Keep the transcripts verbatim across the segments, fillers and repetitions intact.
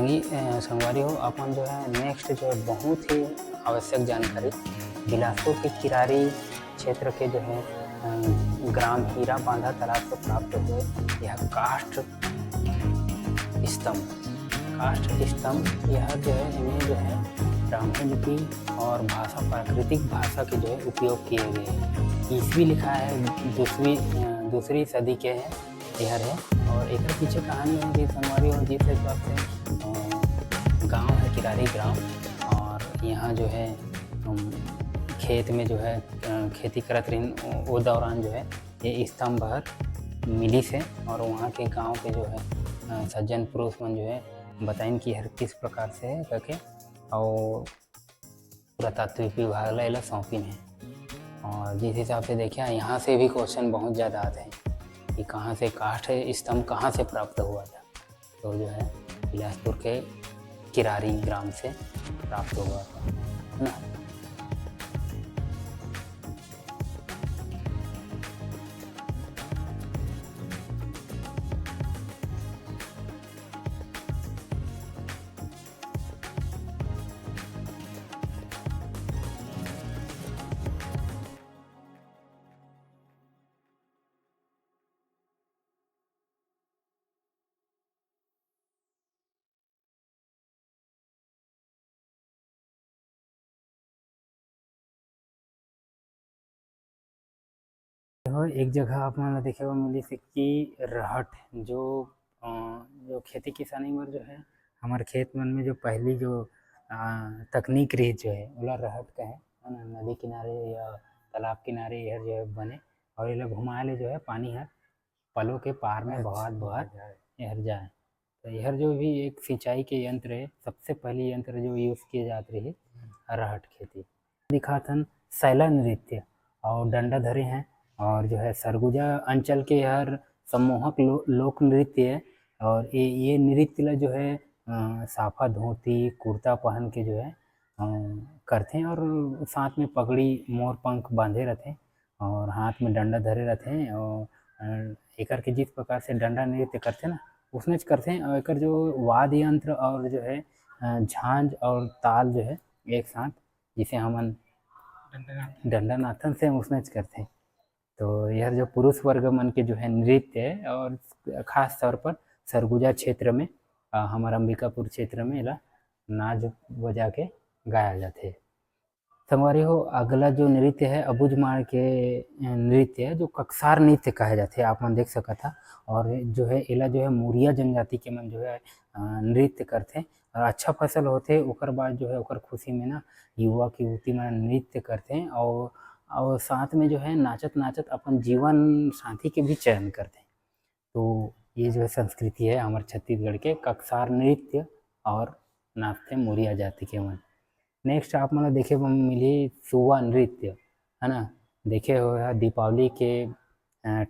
संगवारी हो, अपन जो है next जो है बहुत ही आवश्यक जानकारी, बिलासपुर के किरारी क्षेत्र के जो है ग्राम हीरा बांधा तालाब से प्राप्त हुए यह काष्ठ स्तंभ। काष्ठ स्तंभ यह जो है, इन्हें जो है ब्राह्मी लिपि और भाषा, प्राकृतिक भाषा के जो है उपयोग किए गए हैं। ईस्वी लिखा है दूसरी दूसरी सदी के है यह है। और एक पीछे कहानी है कि संगवारी और जिस हिसाब से गांव है किरारी ग्राम, और यहाँ जो है खेत में जो है खेती करत रहिन, वो दौरान जो है ये स्तंभ हर मिलिस हे। और वहाँ के गांव के जो है सज्जन पुरुष मन जो है बताइन कि हर किस प्रकार से है करके, और पुरातात्विक विभाग ला एला सौंपिन हे। और जिस हिसाब से देखिए, यहाँ से भी क्वेश्चन बहुत ज़्यादा आते हैं कि कहाँ से काष्ठ स्तंभ कहाँ से प्राप्त हुआ था। तो जो है बिलासपुर के किरारी ग्राम से प्राप्त हुआ था, है ना। एक जगह आप मन ला देखे बर मिलिस हे कि रहट जो अ, जो खेती किसानी बर जो है हमर खेत मन में जो पहली जो अ, तकनीक रही जो है ओला रहट कहे, है ना, नदी किनारे या तालाब किनारे यह जो है बने, और एला घुमाए ले जो है पानी हर पलों के पार में बहत बहत यहर जाए। तो यहर जो भी एक सिंचाई के यंत्र है, सबसे पहली यंत्र जो यूज किए जात रही रहट खेती। दिखाथन सैला नृत्य और डंडा धरे हैं, और जो है सरगुजा अंचल के हर सम्मोहक लो, लोक नृत्य है। और ये ये नृत्य ला जो है अ, साफा धोती कुर्ता पहन के जो है अ, करथे और साथ में पगड़ी मोर पंख बांधे रहथे और हाथ में डंडा धरे रहथे। और अ, एकर के जिस प्रकार से डंडा नृत्य करथे ना, उसने च करथे। और एकर जो वाद्य यंत्र और जो है अ, झांझ और ताल जो है एक साथ, जिसे हमन डंडा नाथन से उसने च करथे। तो यह जो पुरुष वर्ग मन के जो है नृत्य है और खास तौर पर सरगुजा क्षेत्र में अ, हमर अंबिकापुर क्षेत्र में एला नाच बजा के गाया जाथे। संगवारी हो, अगला जो नृत्य है अबुझमाड़ के अ, नृत्य है जो ककसार नृत्य कहे जाथे, आप मन देख सकत हा। और जो है एला जो है मुरिया जनजाति के मन जो है अ, नृत्य करथे और अच्छा फसल होथे ओकर बाद जो है ओकर खुशी में ना युवक युवती मन नृत्य करथे और और साथ में जो है नाचत नाचत अपन जीवन साथी के भी चयन करथे। तो ये जो है संस्कृति है हमर छत्तीसगढ़ के ककसार नृत्य और नाचथे मुरिया जाति के मन। नेक्स्ट आप मन ला देखे बर मिलही सुवा नृत्य, है ना। देखे हो दीपावली के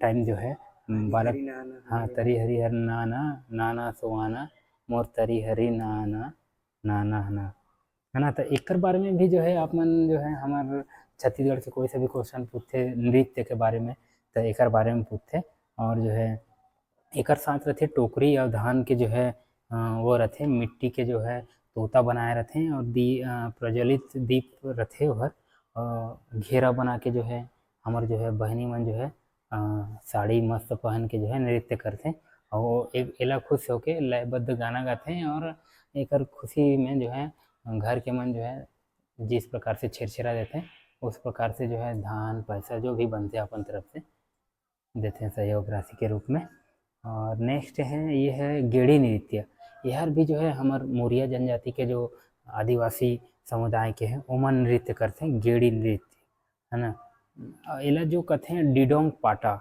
टाइम जो है बालक, हाँ, तरी हरी हर नाना नाना सुवाना मोर तरी हरी नाना नाना है ना। है ना, तो एकर बारे में भी जो है आप मन जो है हमर छत्तीसगढ़ के कोई से भी क्वेश्चन पूछथे नृत्य के बारे में, तो एकर बारे में पूछथे। और जो है एकर साथ रथे टोकरी और धान के जो है अ, वो रथे मिट्टी के जो है तोता बनाए रथे और दी अ, प्रज्वलित दीप रथे ओहर अ, घेरा बना के जो है हमर जो है बहिनी मन जो है अ, साड़ी मस्त पहन के जो है नृत्य करथे और ए- एला खुश होके लयबद्ध गाना गाथे और एकर खुशी में जो है घर के मन जो है जिस प्रकार से छेरछेरा देथे उस प्रकार से जो है धान पैसा जो भी बनथे अपन तरफ से देथे सहयोग राशि के रूप में। और नेक्स्ट है ये है गेड़ी नृत्य। यहर भी जो है हमर मुरिया जनजाति के जो आदिवासी समुदाय के हैं ओमन नृत्य करथे गेड़ी नृत्य, है ना। अ, एला जो कथे डिडोंग पाटा।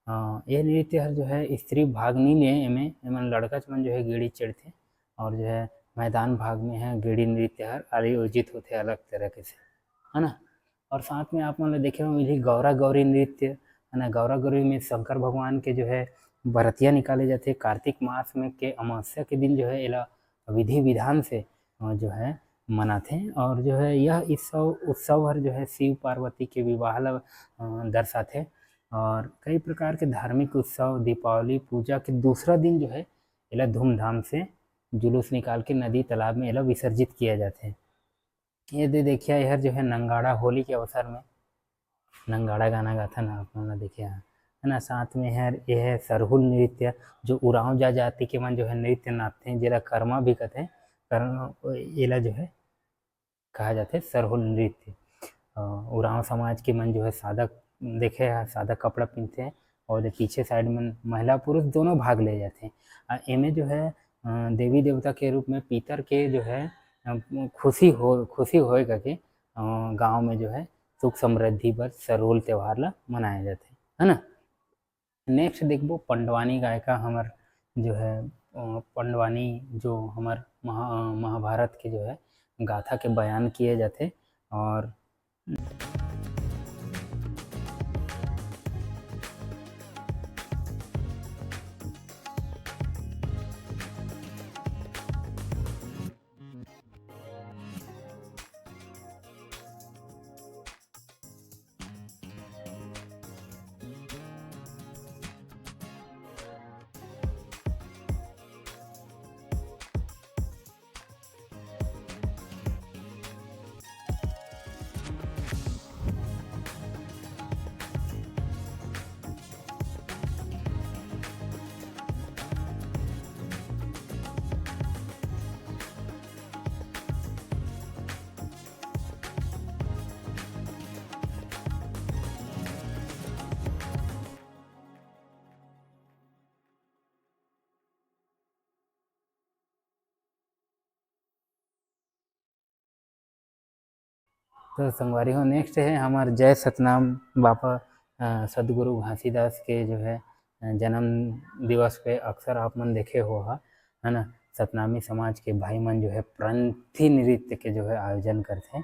अ, ये नृत्य हर जो है स्त्री भाग नहीं ले एमे, एमन लड़का मन जो है गेड़ी चढ़थे और जो है मैदान भाग में है गेड़ी नृत्य हर आयोजित होथे अलग तरह के से, है ना। और साथ में आप मन ल देखे में मिलही गौरा गौरी नृत्य, है ना। गौरा गौरी में शंकर भगवान के जो है बरतिया निकाले जाथे कार्तिक मास में के अमावस्या के दिन जो है एला विधि विधान से अ, जो है मनाथे। और जो है यह उत्सव उत्सव हर जो है शिव पार्वती के विवाह ला अ, दर्शाथे। और कई प्रकार के धार्मिक उत्सव दीपावली पूजा के दूसरा दिन जो है एला धूमधाम से जुलूस निकाल के नदी तालाब में एला विसर्जित किया जाथे। ये दे देखिए, यहर जो है नंगाड़ा होली के अवसर में नंगाड़ा गाना गाथन, आप मन ला देखिए, है ना। साथ में हर ये है सरहुल नृत्य, जो उरांव जा जाति के मन जो है नृत्य नाचथे, जेला करमा भी कथे। करमा, एला जो है कहा जाथे सरहुल नृत्य। अ, उरांव समाज के मन जो है सादा, देखे है, सादा कपड़ा पहनथे और पीछे साइड में महिला पुरुष दोनों भाग ले जाथे। अ, एमे जो है, अ, देवी देवता के रूप में पीतर के जो है, अ, खुशी हो, खुशी होए करके, अ, गांव में जो है सुख समृद्धि बर सरहुल त्योहार ला मनाया जाथे, है ना। नेक्स्ट देखबो पंडवानी गायिका हमर जो है, अ, पंडवानी जो हमर महा-, अ, महाभारत के जो है गाथा के बयान किए जाथे। और तो संगवारी हो, नेक्स्ट है हमर जय सतनाम बाबा, अ, सदगुरु घासीदास के जो है, अ, जन्म दिवस पे अक्सर आप मन देखे हो हा, है ना, सतनामी समाज के भाई मन जो है पंथी नृत्य के जो है आयोजन करथे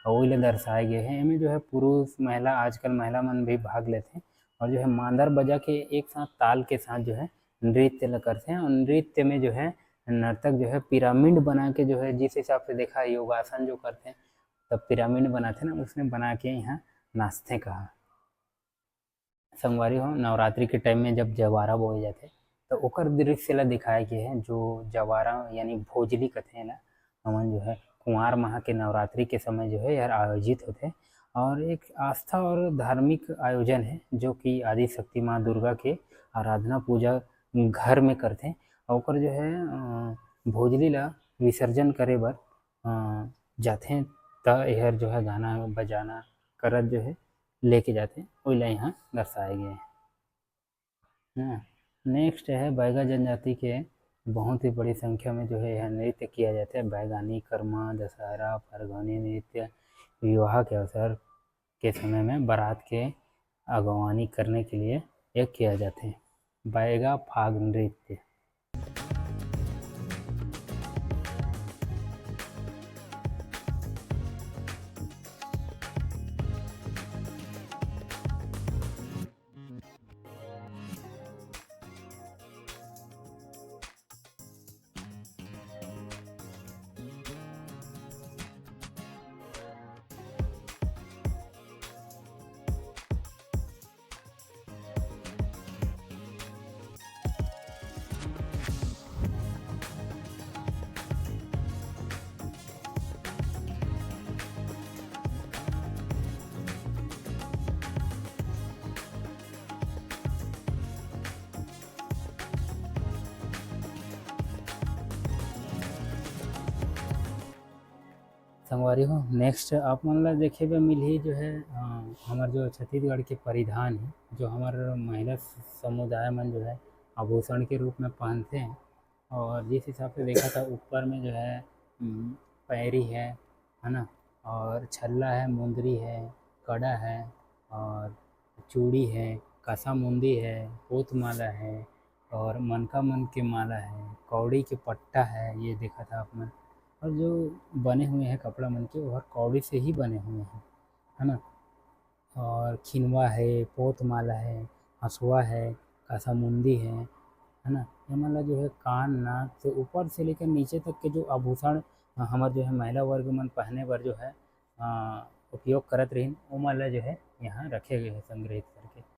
और ओइला दर्शाए गए है। एमे जो है पुरुष महिला, आजकल महिला मन भी भाग लेथे और जो है मांदर बजा के एक साथ ताल के साथ जो है नृत्य ल करथे और नृत्य में जो है नर्तक जो है पिरामिड बना के जो है जिस हिसाब से देखा है योगासन जो करथे तब पिरामिड बनाथे ना, उसने बना के यहाँ नाचथे कहा। संगवारी हो, नवरात्रि के टाइम में जब जवारा बोए जाथे तो ओकर दृश्य ला दिखाए गे हे, जो जवारा यानी भोजली कथे ना, हमन जो है कुंवार माह के नवरात्रि के समय जो है यार आयोजित होथे और एक आस्था और धार्मिक आयोजन है जो कि आदिशक्ति माँ दुर्गा के आराधना पूजा घर में करथे। और ओकर जो है, अ, भोजली ला विसर्जन करे बर, अ, जाथे, त एहर जो है गाना बजाना करत जो है लेके जाथे, ओइला यहाँ दर्शाए गए हैं। हाँ, नेक्स्ट है बैगा जनजाति के बहुत ही बड़ी संख्या में जो है यह नृत्य किया जाता है। बैगानी, कर्मा, दशहरा, फरगौनी नृत्य विवाह के अवसर के समय में बारात के अगवानी करने के लिए यह किया जाता है, बैगा फाग नृत्य। संगवारी हो, नेक्स्ट आप मन ला देखे बर मिलही जो है, अ, हमर जो छत्तीसगढ़ के परिधान है, जो हमर महिला स-, समुदाय मन जो है आभूषण के रूप में पहनथे। और जिस हिसाब से देखा था, ऊपर में जो है, उम, पैरी है, है ना, और छल्ला है, मुंदरी है, कड़ा है, और चूड़ी है, कासा मुंदी है, पोत माला है, और मनका मन के माला है, कौड़ी के पट्टा है, ये देखा था आप मन। और जो बने हुए हैं कपड़ा मन के, वो हर कौड़ी से ही बने हुए हैं, है ना। और खिनवा है, पोत माला है, हंसुआ है, कासा मुंदी है, है ना। ये मन ला जो है कान, नाक से ऊपर से लेकर नीचे तक के जो आभूषण, अ, हमर जो है महिला वर्ग मन पहने बर जो है, अ, उपयोग करत रहिन, ओमन ला जो है यहाँ रखे गए हैं संग्रहित करके।